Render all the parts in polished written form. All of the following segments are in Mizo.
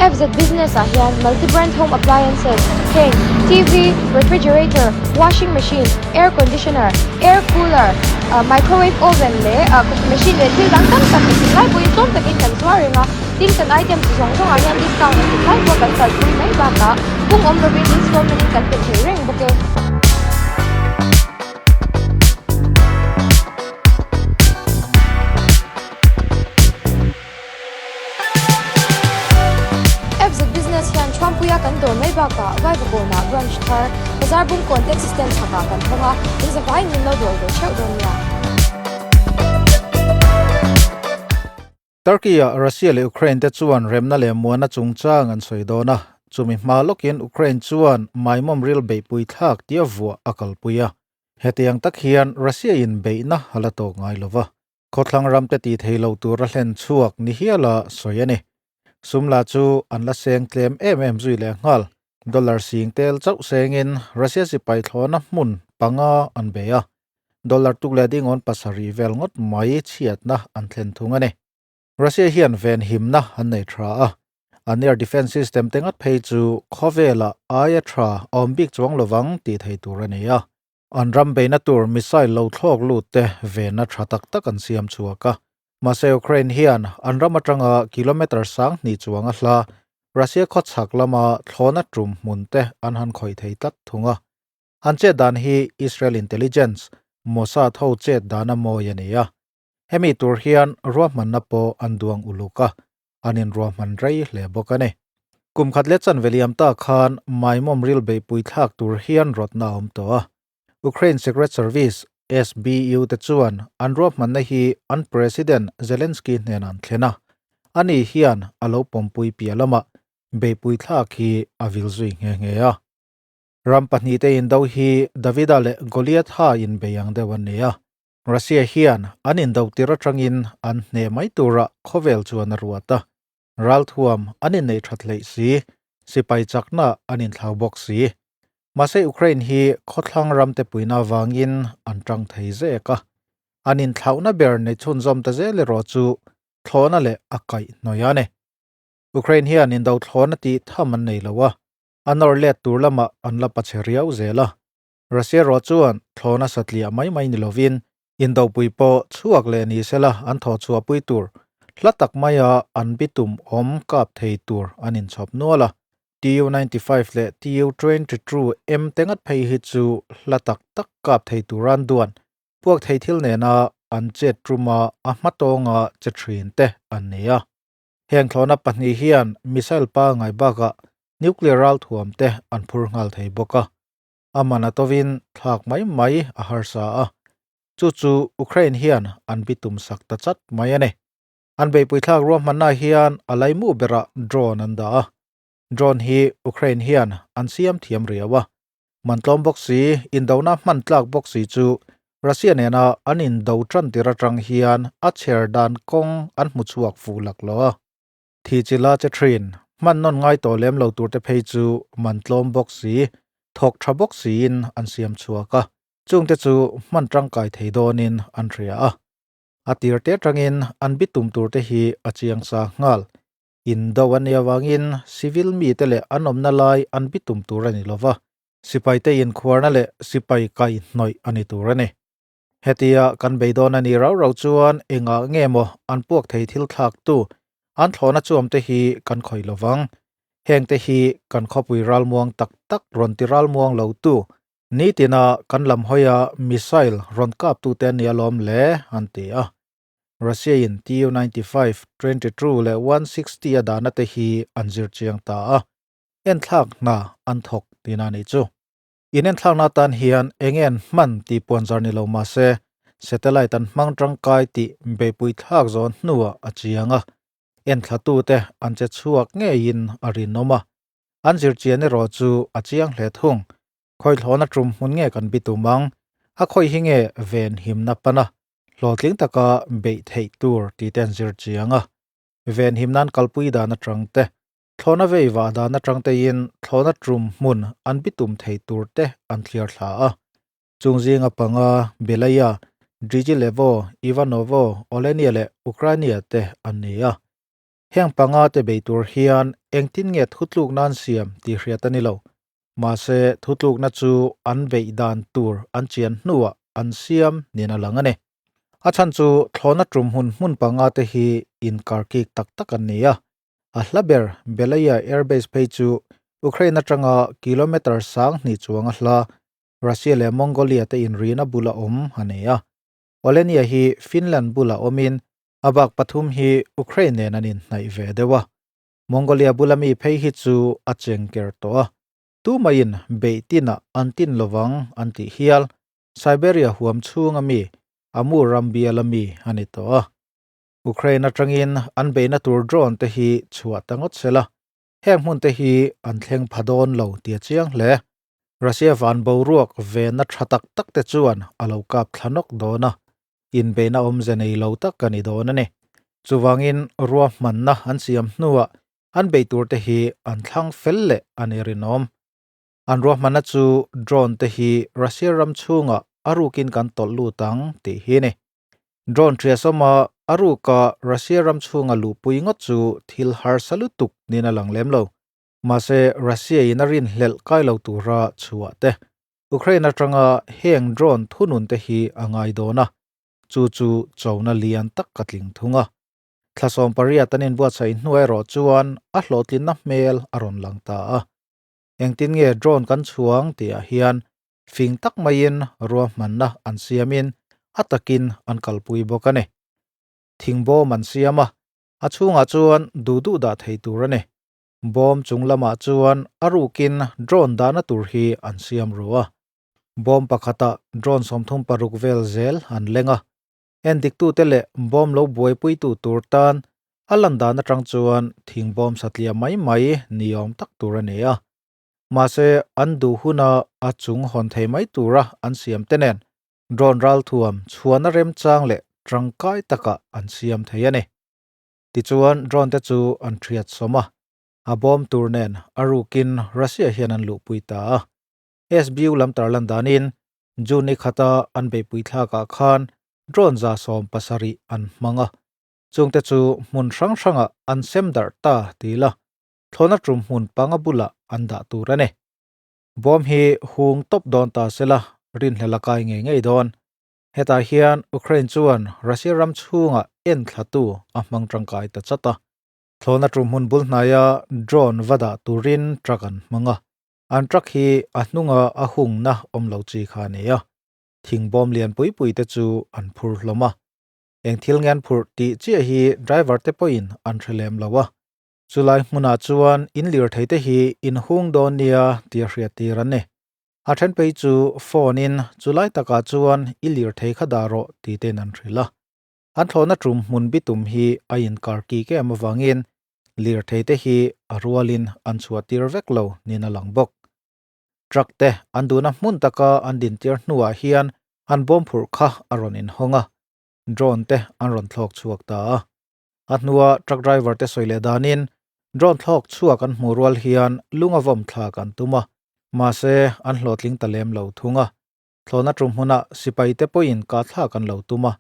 FZ Business ah hian multi brand home appliances heng TV, refrigerator, washing machine, air conditioner, air cooler, microwave oven leh coffee machine leh thil dang tam tak engtik lai pawhin tlawm takin kan zuar reng a, tin kan item chi zawng zawngah hian discount engtik lai pawh kan kalpui mai bakah bung awm lovin installment in kan pe thei reng bawk e. FZ Business hian Thuampuia kan dawr mai bakah Vaivakawnah branch thar Bazar Bungkawn Taxi Stand chhakah kan hawng a, in zavaiin min lo dawr ve theuh dawn nia. Turkey-ah Russia leh Ukraine te chuan remna leh muana chungchang an sawi dawn a, chumi hma lawkin Ukraine chuan maimawm ril beihpui thlak tia vuah a kalpui a. Hetiang tak hian Russia-in beihna a la tawk ngai lo va, Khawthlang ramte tih thei lo tura hlen chhuak ni hiala sawi a ni. Sum la chu an la seng tlem em em zui leh nghal. Dollar sing tel chauh sengin Russia sipai thlawhna hmun panga an bei a, dollar tuk leh dingawn pasarih vel ngawt mai chhiatna an thlen thung a ni. Russia hian venhimna an nei tha a, an air defence system te ngat phei chu khawvelah aia tha a awm bik chuang lovang tih thei tur a ni a. An ram beihna tur missile lo thlawk lut te venna tha tak tak an siam chhuak a. Mahse Ukraine hian an ram atanga kilometre sang hnih chuang a hla Russia khawchhak lama thlawhna tum hmun te an han khawih thei tlat thung a. An chet dan hi Israel intelligence, Mossad ho chet dan a mawi a ni a. Hemi tur hian ruahmanna pawh an duang uluk a, an inruahman rei hle bawk a ni. Kum khat leh chanve liam ta khan maimawm ril beihpui thlak tur hian rawtna a awm tawh a. Ukraine Secret Service, SBU, te chuan an ruahmanna hi an President Zelensky hnenah an thlen a, ani hian a lo pawmpui piah lamah beihpui thlak hi a vil zui nghe nghe a. Ram pahnihte indo hi Davida leh Goliatha inbei ang deuh an ni a. Russia hian an indo tir atangin an hneh mai turah khawvel chuan a ruat a, ralthuam an inneih that hleih si, sipai chakna an inthlau bawk si. Mahse Ukraine hi khawthlang ramte puina avangin an tang thei zek a, an inthlauhna ber nei chhunzawm ta zel erawh chu thlawhna leh a kaihhnawih a ni. Ukraine hian indo thlawhna tih tham an nei lo a, a nawr let tur lamah an la pachhe riau zel a. Russia rawh chuan thlawhna satliah mai mai ni lovin indopui pawh chhuak leh ni sela an thawh chhuahpui tur hla tak maia an bitum awm kap thei tur an inchhawp nual a. Tu-95 leh Tu-22 M te ngat phei hi chu hla tak tak kap thei tura an duan puak thei thil nena an chet tuma a hmatawnga che thin te an ni a. Heng thlawhna pahnih hian missile pangngai bakah nuclear ralthuam te an phur nghal thei bawk a. A man a tovin thlak mai mai a harsa a, chu chu Ukraine hian an bitum sak ta chat mai a ni. An beihpui thlak ruahmanna hian a laimu berah drone an dah a, drone hi Ukraine hian an siam thiam riau a. Man tlawm bawk si, indona hman tlak bawk si chu Russia nena an indo tan tir atang hian a chher dan kawng an hmu chhuak fuh laklawh a. Thi chila che thin, hman nawn ngai tawh lem lo turte phei chu man tlawm bawk si, thawk tha bawk siin an siam chhuak a, chungte chu hman tangkai thei dawnin an hria a. A tir te atangin an bitum turte hi a chiang sa nghal. Indo an nih avangin civil mite leh an awmna lai an bitum tur a ni lova, sipaite inkhuarna leh sipai kaihhnawih a ni tur a ni. Hetia kan beidawn a ni rau rau chuan engah nge maw an puak thei thil thlaktu an thlawhna chuamte hi kan khawih lo vang. Hengte hi kan khawpui ralmuang tak tak rawn ti ralmuang lotu nitina kan lam hawia missile rawn kaptute an ni alawm le an ti a. Russia-in Tu-95, 22 leh 160 a dahna te hi an zir chiang ta a, enthlak hna an thawk tihna a nih chu. Inenthlakna atan hian eng nge an hman tih puanzar ni lo mah se, satellite an hmang tangkai tih beihpui thlak zawn hnuah a chiang a. Enthlatute an che chhuak ngeiin a rinawm a. An zirchian erawh chu a chiang hle thung. Khawithlawhna tum hmun nge kan bitum ang? A khawi hi nge venhimna pan a, hlawhtling taka beih theih tur tih te an zirchiang a. Venhimna an kalpui dan atang te, Thlawhna vei vah dan atang tein thlawhna tum hmun an bitum thei tur te an thliar thla a. Chung zinga panga Belaya, Drijilevo, Ivanovo, Olenia leh Ukrainia te an ni a. Heng panga te bei tur hian engtin nge thutlukna an siam tih hriat a ni lo. Mahse, thutlukna chu an beih dan tur an chian hnuah an siam niin a lang a ni. A chhan chu thlawhna tum hun hmun panga te hi inkarkik tak tak an ni a. A hla ber Belaya Airbase phei chu Ukraine atanga kilometre 2000 chuang a hla, Russia leh Mongolia te inrina bula awm a ni a. Olenia hi Finland bula awmin a bak pathum hi Ukraine nen an inhnaih ve deuh a. Mongolia bula mi phei hi chu a chengker tawh a, tumaiin beih tinah an tin lovang an tih hial. Siberia huam chhunga mi Amur ram biala mi a ni tawh a. Ukraine atangin an beihna tur drone te hi chhuah ta ngawt sela, heng hmun te hi an thleng pha dawn lo tih a chiang hle. Russia van boruak venna tha tak tak te chuan a lo kap thla nawk dawn a, inbeihna awmze nei lo tak a ni dawn a ni. Chuvangin ruahmanna an siam hnuah an bei tur te hi an thlang fel leh a ni rinawm. An ruahmanna chu drone te hi Russia ram chhungah a rukin kan tawlh lut ang tih hi a ni. Drone ṭhiasawma a ruka Russia ram chhunga luhpui ngawt chu thil harsa lutuk niin a lang lem lo. Mahse Russia in a rinhlelh kai lo tura chhuah te Ukraine atanga heng drone thunun te hi a ngai dawn a, chu chu chona lian tak ka tling thung a. Thla 18 an inbuatsaih hnu erawh chuan a hlawhtlinna hmel a rawn lang ta a. Engtin nge drone kan chhuang tihah hian fing tak maiin ruahmanna an siamin a takin an kalpui bawk a ni. Thingbawm an siam a, a chhungah chuan duh duh dah thei tur a ni. Bawm chung lamah chuan a rukin drone dahna tur hi an siam ru a. Bawm pakhatah drone 36 vel zel an leng a. Endiktute leh bawm lo buaipuitu tur tan a lan dan atang chuan thingbawm satliah mai mai ni awm tak tur a ni a. Mahse an duh huna a chung hawn thei mai tura an siam te nen drone ralthuam chhuahna remchang leh tangkai takah an siam thei a ni. Tichuan drone te chu an thiat sawm a, a bawm tur nen a rukin Russia hian an luhpui ta a. SBU lam tarlan danin June ni khata an beihpui thlakah khan drone 70 an hmang a, chungte chu hmun hrang hrangah an sem darh ta ti la, thlawhna tum hmun panga bulah an dah tur a ni. Bawm hi hung tawp dawn ta sela rinhlel a kai ngei ngei dawn. Hetah hian Ukraine chuan Russia ram chhungah enthlatu a hmang tangkai ta chat a. Thlawhna tum hmun bul hnaia drone va dah turin truck an hmang a. An truck hi a hnunga a hungna awm lo chi kha a ni a. Thing bawm lian pui pui te chu an phur hlawm a. Eng thil nge an phurh tih chiah hi driver te pawhin an hre lem lo a. Chulai hmunah chuan in lirthei te hi in hung dawn nia tih a hriat tir an ni. A then phei chu phone in chulai takah chuan i lirthei kha dah rawh tih tein an hrilh a. An thlawhna tum hmun bitum hi a inkar kik em avangin lirthei te hi a rualin an chhuah tir vek lo niin a lang bawk. Truck te an duhna hmun taka an din tir hnuah hian an bawm phurh kha a rawn inhawng a, drone te an rawn thlawk chhuak ta a. A hnua truck driver te sawi leh danin drone thlawk chhuak an hmuh rual hian lung a vawm thlak an tum a, mahse an hlawhtling ta lem lo thung a. Thlawhna tum hmunah sipai te pawhin kah thlak an lo tum a,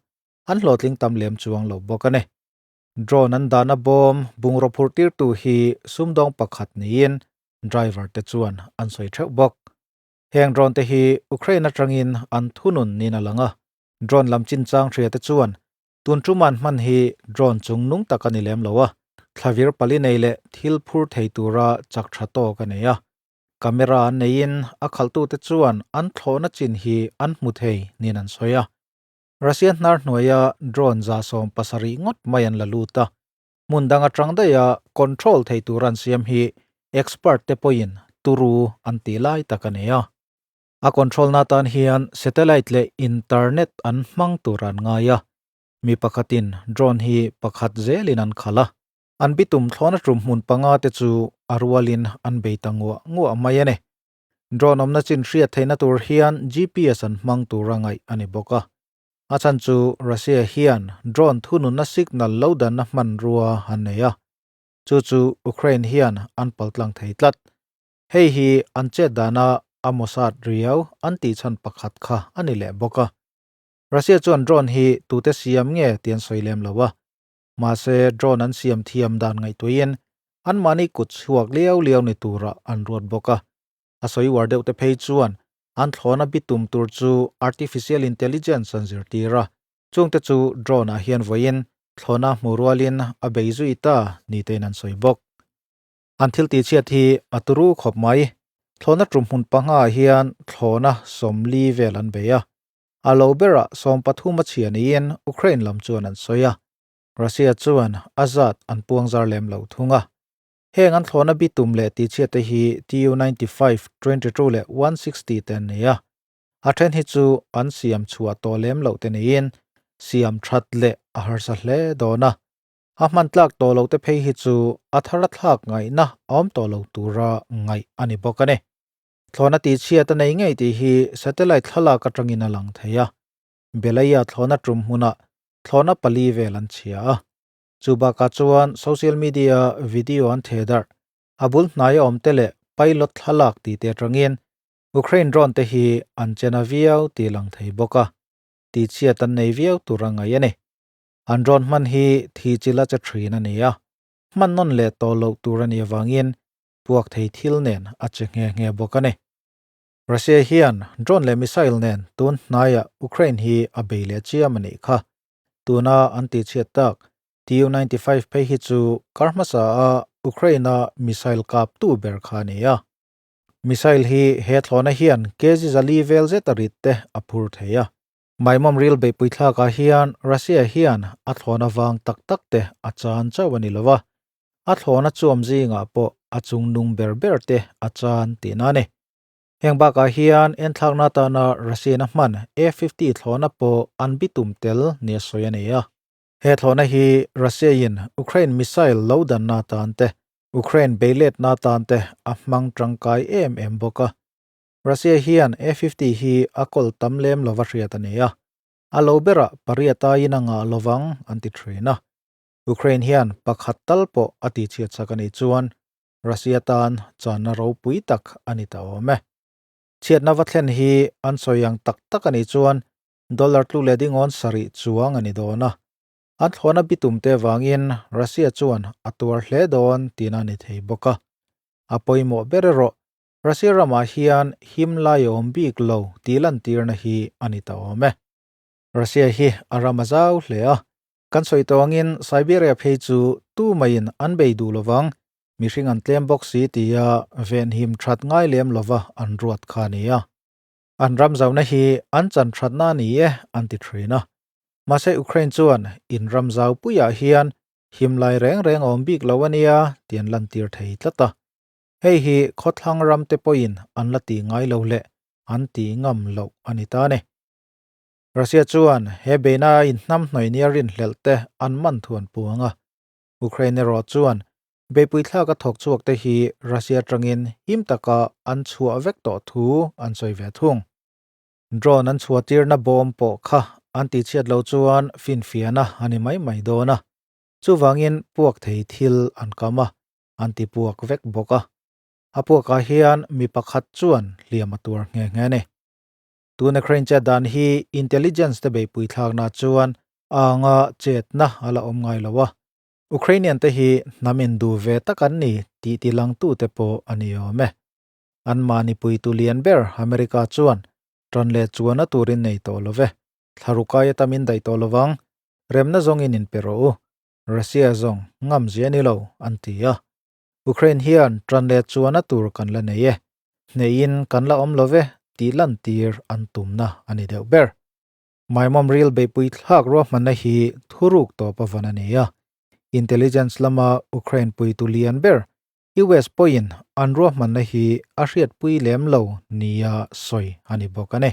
an hlawhtling tam lem chuang lo bawk a ni. Drone an dahna bawm bungraw phurh tirtu hi sumdawng pakhat niin driver te chuan an sawi theuh bawk. Heng drone te hi Ukraine atangin an thunun niin a lang a, drone lam chinchang hria te chuan Tun ṭuman hman hi drone chung nung tak a ni lem lo a, thlavir pali nei leh thil phur thei tura chak ṭha tawk a nei a. Camera an neiin a khalhtute chuan an thlawhna chin hi an hmu thei niin an sawi a. Russia hnar hnuaia drone 70 ngawt mai an la lut a, hmun dang aṭang daiha control thei tura an siam hi expert te pawhin turu an tih lai tak a ni a. A control na tan hian satellite leh internet an hmang tur an ngai a, mi pakhatin drone hi pakhat zelin an khalh a. An bitum thlawna tum hmun panga te chu a rualin an bei ta nguah nguah mai a ni. Drone awmna chin hriat theihna tur hian GPS an hmang tura ngaih a ni bawk a. A chhan chu Russia hian drone thununna signal lo danna hmanrua an nei a, chu chu Ukraine hian an paltlang thei tlat. Hei hi an chet dana a Mossad riau an tih chhan pakhat kha a ni leh bawk a. Russia chuan drone hi tute siam nge tih an sawi lem lo a. Mahse drone an siam thiam dan ngaihtuahin anmahni kut chhuak liau liau ni turah an ruat bawk a. A sawi uar deuh te phei chuan an thlawna bitum tur chu artificial intelligence an zirtir a, chungte chu drone ah hian vawiin thlawna hmu rualin a bei zui ta ni tein an sawi bawk. An thil tihchhiat hi a turu khawp mai. Thlawhna tum hmun panga ah hian thlawhna 40 vel an bei a. A lo berah 13 a chhia niin Ukraine lam chuan an sawi a. Russia chuan a zat an puang zar lem lo thung a. Heng an thlawhna bitum leh tihchhiat te hi Tu-95, 22 leh 160 te an ni a. A then hi chu an siam chhuah tawh lem loh te niin siam that leh a harsa hle dawn a. A hman tlak tawh loh te phei hi chu a thar a thlak ngaihna a awm tawh lo tura ngaih a ni bawk a ni. Thlawhna tihchhiat a nei ngei tih hi satellite thlalak atangin a lang thei a. Belaya thlawhna tum hmunah thlawhna pali vel an chhia a. Chu bakah chuan social media video an theh darh, a bul hnaia awm te leh pilot thlalak tih te atangin Ukraine drone te hi an chen a viau tih a lang thei bawk a. Tihchhiat an nei viau tur a ngaih a ni. An drone hman hi thi chila che thin a ni a, hman nawn leh tawh loh tur a nih avangin puak thei thil nen a che nghe nghe bawk a ni. Russia hian drone leh missile nen tun hnaiah Ukraine hi a bei leh chiam a nih kha. Tuna an tihchhiat tak Tu-95 phei hi chu kar hmasa a Ukraine-a missile kaptu ber kha a ni a. Missile hi he thlawhna hian kg 400 vel zet a rit te a phur thei a. Maimawm ril beihpui thlakah hian Russia hian a thlawhna vang tak tak te a chan chauh a ni lo va, a thlawhna chuam zingah pawh a chung nung ber ber te a chan tihna a ni. Heng bakah hian enthlakna atana Russia-in a hman A-50 thlawhna pawh an bitum tel nia sawi a ni a. He thlawhna hi Russia-in Ukraine missile lo danna atan te, Ukraine beiletna atan te a hmang tangkai em em bawk a. Russia hian A-50 hi a kawl tam lem lova hriat a ni a, a lo berah pariat aiin a ngah lovang an ti thin a. Ukraine hian pakhat tal pawh a tihchhiat chak a nih chuan Russia tan channa ropui tak a ni ta awm e. Chhiatna va thlen hi an sawi ang tak tak a nih chuan dollar tlu leh dingawn sarih chuang a ni dawn a. An thlawhna bitum te vangin Russia chuan a tuar hle dawn tihna a ni thei bawk a. A pawimawh ber erawh Russia ramah hian him lai a awm bik lo tih lantirna hi a ni ta awm e. Russia hi a ram a zau hle a, kan sawi tawh angin Siberia phei chu tu maiin an bei duh lovang, mihring an tlem bawk si tia venhim that ngai lem lova an ruat kha a ni a. An ram zauna hi an chan thatna a ni e an ti thin a. Mahse Ukraine chuan in ram zau puiah hian him lai reng reng a awm bik lo a nia tih an lantir thei tlat a. Hei hi khawthlang ram te pawhin an la tih ngai lo leh an tih ngam loh a ni ta a ni. Russia chuan he beina a inhnam hnawih nia rinhlelh te an man thu an puang a. Ukraine erawh chuan beipui thlak a thawk chhuak te hi Russia atangin him taka an chhuah vek tawh thu an sawi ve thung. Drone an chhuah tirna bawm pawh kha an tihchhiat loh chuan finfiahna a ni mai mai dawn a. Chuvangin puak thei thil an kam a. an ti puak vek bawk a. A puakah hian mi pakhat chuan hliam a tuar nghe nghe a ni. Tuna crane chet dan hi intelligence te beihpui thlakna chuan a anga chetna a la awm ngai lo a. Ukrainian te hi hnam induh ve tak an ni tih tilangtute pawh a ni awm e. Anmahni puitu lian ber America chuan tan leh chuanna turin nei tawh lo ve. Thlaruk aia tam in daih tawh lovang, remna zawngin inpe rawh u. Russia zawng ngam zia ni lo, an ti a. Ukraine hian tan leh chuanna tur kan la nei e, hneihin kan la awm lo ve tih lantir an tumna a ni deuh ber. Maimawm ril beihpui thlak ruahmanna hi thuruk tawp a van a ni a. Intelligence lama Ukraine puitu lian ber US pawhin an ruahmanna hi a hriatpui lem lo nia sawi a ni bawk a ni.